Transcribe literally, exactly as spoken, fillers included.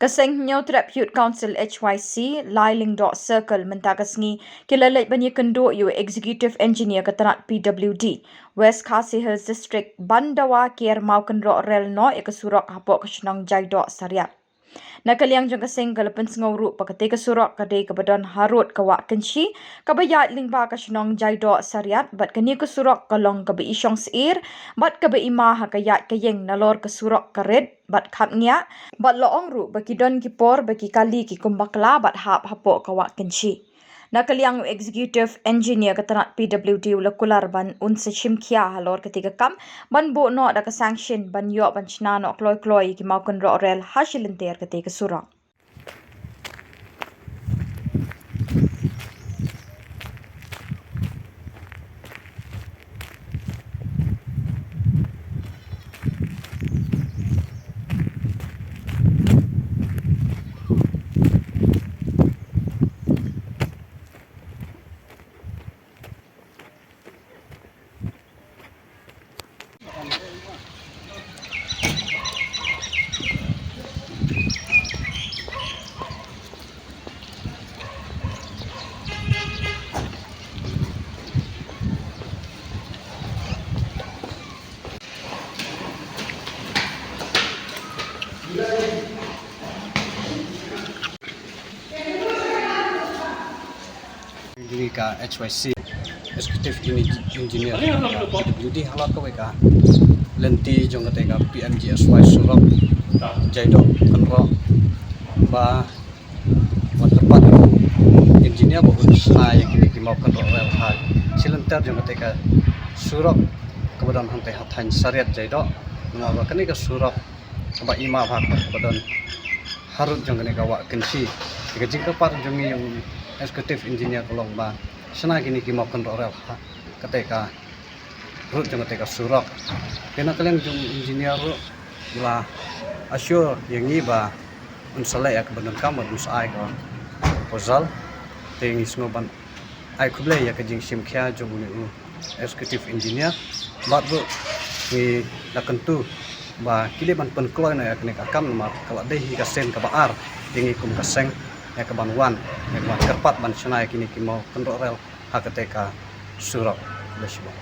Ka seng Hynñiewtrep Youth Council H Y C, Lailingdoh Circle, mynta ka sngi ki la leit ban ïakynduh ïa u Executive Engineer ka tnat P W D West Khasi Hills District ban dawa ker maw kynroh rel noh ïa ka surok hapoh ka shnong Jaidoh Sariat. Na ka liang jong ka seng ka la pynsngew ruh ba katei ka surok ka dei kaba don harud ka wah Kynshi, kaba ïaid lyngba ka shnong Jaidoh Sariat, bad kane ka surok ka long kaba i shong syier bad kaba i ma ha ka ïaid ka ïeng nalor ka surok ka rit bad khapngiah, bad la ong ruh ba ki don ki por ba ki kali ki kum bakla bad hap hapoh ka wah Kynshi. Na ka liang u Executive Engineer ka tnat P W D u la kular ban un sa shim khia halor katei ka kam ban buh noh da ka sanction ban ïoh ban shna noh kloi kloi ïa ki maw kynroh rel ha shi lynter katei ka surok. Jong ngi ka H Y C, Executive Engi-, Engineer, P W D, halor kawei ka lynti jong katei ka P M G S Y surok Jaidoh Kynroh, ba wat kyrpad engineer ba un shna ïa kine ki maw kynroh rel ha shi lynter jong katei ka surok kaba don hangtei ha thaiñ Sariat Jaidoh, namar ba kane ka surok kaba i ma bha, kaba don harud jong kane ka wah Kynshi. Te ka jingkyrpad jong ngi, ïa u Executive Engineer, ka long ba shna kine ki maw kynroh rel ha katei ka rud jong katei ka surok. Te na ka liang jong u engineer ruh u la assure ïa ngi ba un sa leh ïa kaba donkam, ba un sa ai ka proposal. Te ngi sngew ban ai khublei ïa ka jingshim khia jong une u Executive Engineer. Bad ruh ngi la kyntu ba ki dei ban pynkloi noh ïa kane ka kam namar ka la dei hi ka sien kaba ar ïa ngi kum ka seng ïa ka ban wan, ïa ka ban kyrpad ban shna ïa kine ki maw kynroh rel ha katei ka surok. Khublei shibun.